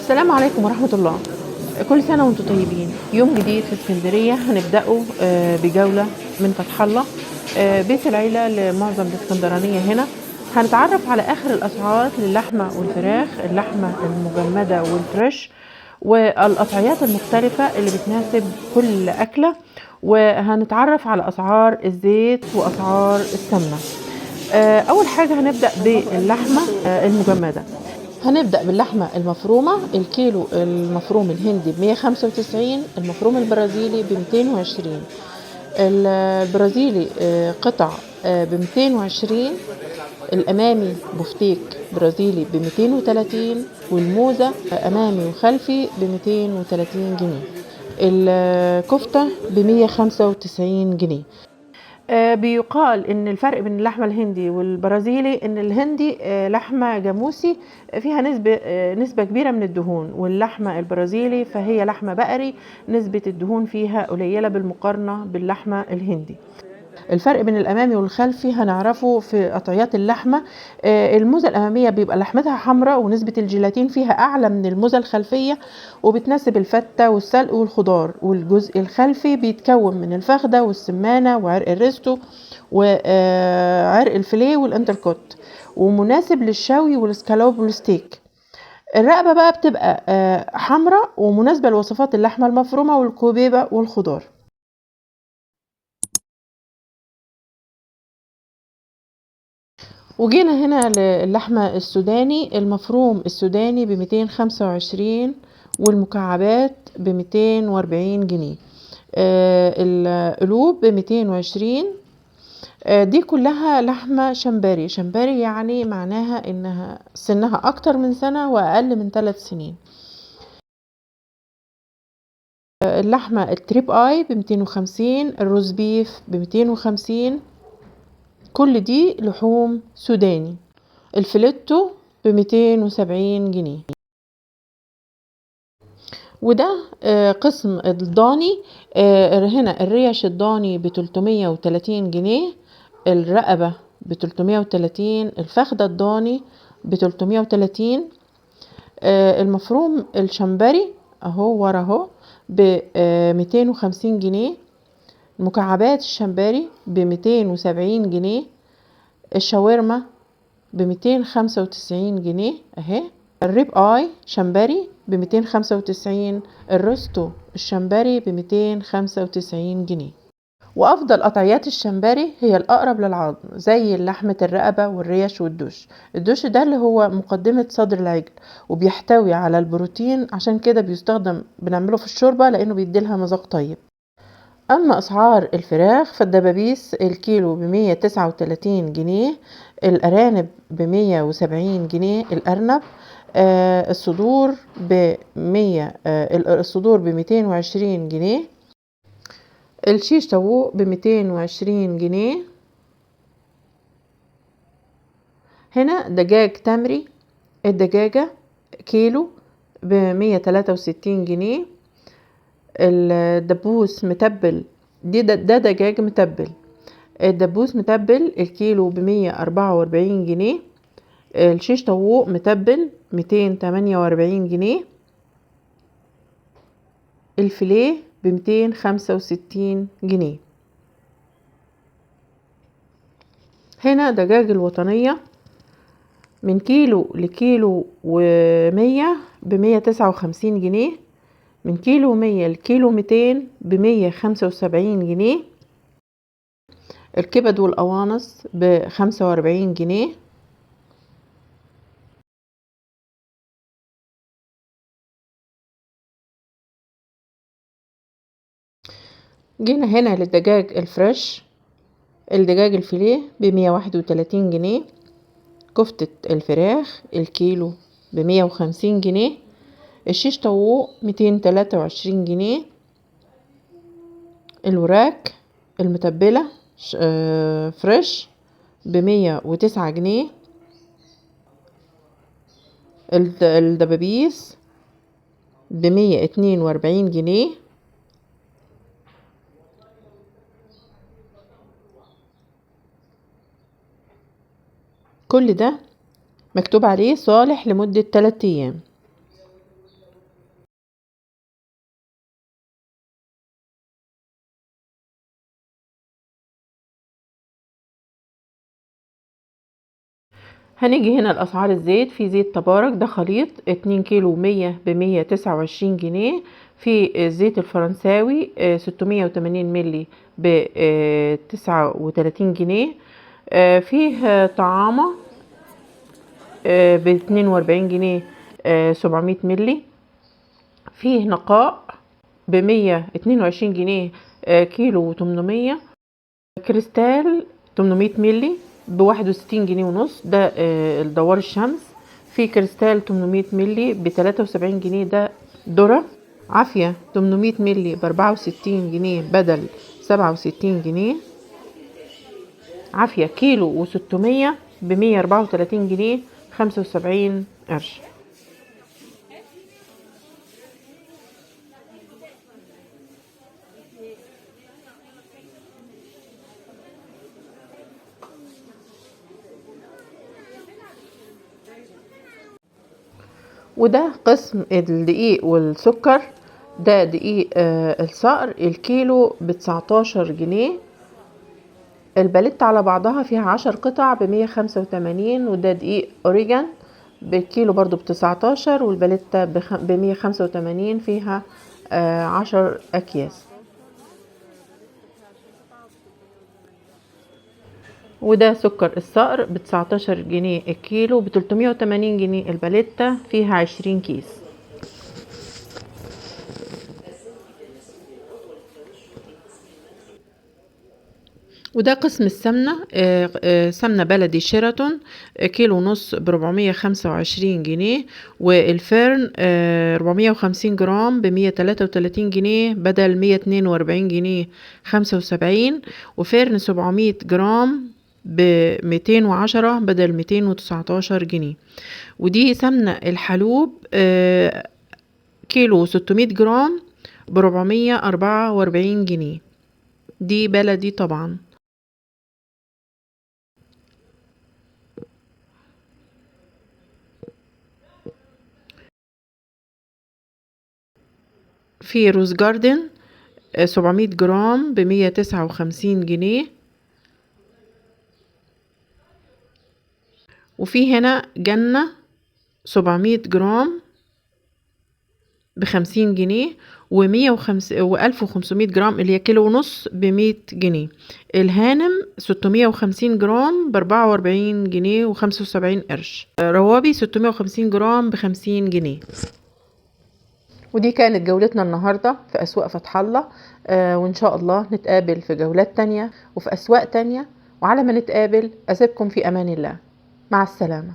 السلام عليكم ورحمة الله. كل سنة وانتم طيبين. يوم جديد في اسكندرية هنبدأه بجولة من فتح الله، بيت العيلة لمعظم الاسكندرانية. هنا هنتعرف على آخر الأسعار للحمة والفراخ، اللحمة المجمدة والفريش، والقطعيات المختلفة اللي بتناسب كل أكلة، وهنتعرف على أسعار الزيت وأسعار السمنة. أول حاجة هنبدأ باللحمة المجمدة. هنبدأ باللحمة المفرومة. الكيلو المفروم الهندي ب195، المفروم البرازيلي ب220، البرازيلي قطع ب220، الأمامي بفتيك برازيلي ب230، والموزة أمامي وخلفي ب230 جنيه، الكفتة ب195 جنيه. بيقال ان الفرق بين اللحمة الهندي والبرازيلي ان الهندي لحمه جاموسي فيها نسبه كبيرة من الدهون، واللحمة البرازيلي فهي لحمه بقري نسبه الدهون فيها قليله بالمقارنة باللحمه الهندي. الفرق بين الامامي والخلفي هنعرفه في قطعيات اللحمة. الموزه الامامية بيبقى لحمتها حمراء ونسبه الجيلاتين فيها اعلى من الموزه الخلفية، وبتناسب الفته والسلق والخضار. والجزء الخلفي بيتكون من الفخده والسمانه وعرق الريستو وعرق الفيليه والانتركوت، ومناسب للشوي والسكالوب والستيك. الرقبة بقى بتبقى حمراء ومناسبة لوصفات اللحمة المفرومه والكوبيبه والخضار. وجينا هنا للحمة السوداني. المفروم السوداني ب225 والمكعبات ب240 جنيه، القلوب ب220. دي كلها لحمة شمبري. شمبري يعني معناها انها سنها اكتر من سنة واقل من 3 سنين. اللحمة ال rib eye ب250، ال roast beef ب250، كل دي لحوم سوداني. الفليتو ب270 جنيه. وده قسم الضاني. هنا الريش الضاني ب330 جنيه، الرقبة ب330، الفخدة الضاني ب330، المفروم الشمبري اهو ورا اهو ب250 جنيه، مكعبات الشمبري ب270 جنيه، الشاورما ب295 جنيه اهي، ال rib eye شمبري ب295، الروستو الشمبري ب295 جنيه. وافضل قطعيات الشمبري هي الاقرب للعظم زي لحمة الرقبة والريش والدوش. الدوش ده اللي هو مقدمة صدر العجل وبيحتوي على البروتين، عشان كده بيستخدم بنعمله في الشوربة لانه بيديلها مذاق طيب. اما اسعار الفراخ فالدبابيس الكيلو ب139 جنيه، الارانب ب170 جنيه، الارنب، الصدور بمية، الصدور ب220 جنيه، الشيش طاووق ب220 جنيه. هنا دجاج تمري، الدجاجة كيلو ب163 جنيه، الدبوس متبل، ده دجاج متبل، الدبوس متبل الكيلو ب144 جنيه، الشيش طاووق متبل 248 جنيه، الفيليه ب265 جنيه. هنا دجاج الوطنية من كيلو لكيلو ومية ب159 جنيه، من كيلو 100 لكيلو 200 ب175 جنيه، الكبد والقوانص ب45 جنيه. جينا هنا للدجاج الفريش، الدجاج الفيليه ب131 جنيه، كفتة الفراخ الكيلو ب150 جنيه، الشيش طاووق 223 جنيه، الوراك المتبلة فريش ب109 جنيه، الدبابيس ب142 جنيه، كل ده مكتوب عليه صالح لمدة 3 أيام. هنيجي هنا لأسعار الزيت. في زيت تبارك ده خليط 2 كيلو 100 ب129 جنيه. في الزيت الفرنساوي 680 ملي ب39 جنيه. فيه طعامة ب42 جنيه 700 ملي. فيه نقاء ب122 جنيه كيلو 800. كريستال 800 ملي ب61 جنيه ونص، ده الدوار الشمس. في كريستال 800 ملي ب73 جنيه، ده ذرة. عافية 800 ملي ب64 جنيه بدل 67 جنيه. عافية كيلو و600 ب134 جنيه 75 قرش. وده قسم الدقيق والسكر، ده دقيق الصقر الكيلو ب19 جنيه. الباليت على بعضها فيها 10 قطع ب185، وده دقيق اوريجان بالكيلو برضو ب19، والباليتة ب185 فيها 10 اكياس. وده سكر الصقر ب19 جنيه الكيلو، ب380 جنيه الباليتة فيها 20 كيس. وده قسم السمنة، سمنة بلدي شيراتون، كيلو ونص ب425 جنيه. والفرن 450 جرام ب133 جنيه بدل 142 جنيه 75. وفرن 700 جرام ب210 بدل 219 جنيه. ودي سمنة الحلوب كيلو 600 جرام ب444 جنيه، دي بلدي طبعا. في روز جاردن 700 جرام ب159 جنيه. وفي هنا جنة 700 جرام ب50 جنيه، و1500 جرام اللي هي كيلو ونص ب100 جنيه. الهانم 650 جرام ب44 جنيه و75 قرش. روابي 650 جرام ب50 جنيه. ودي كانت جولتنا النهاردة في أسواق فتح الله، وإن شاء الله نتقابل في جولات تانية وفي أسواق تانية. وعلى ما نتقابل أسيبكم في أمان الله، مع السلامة.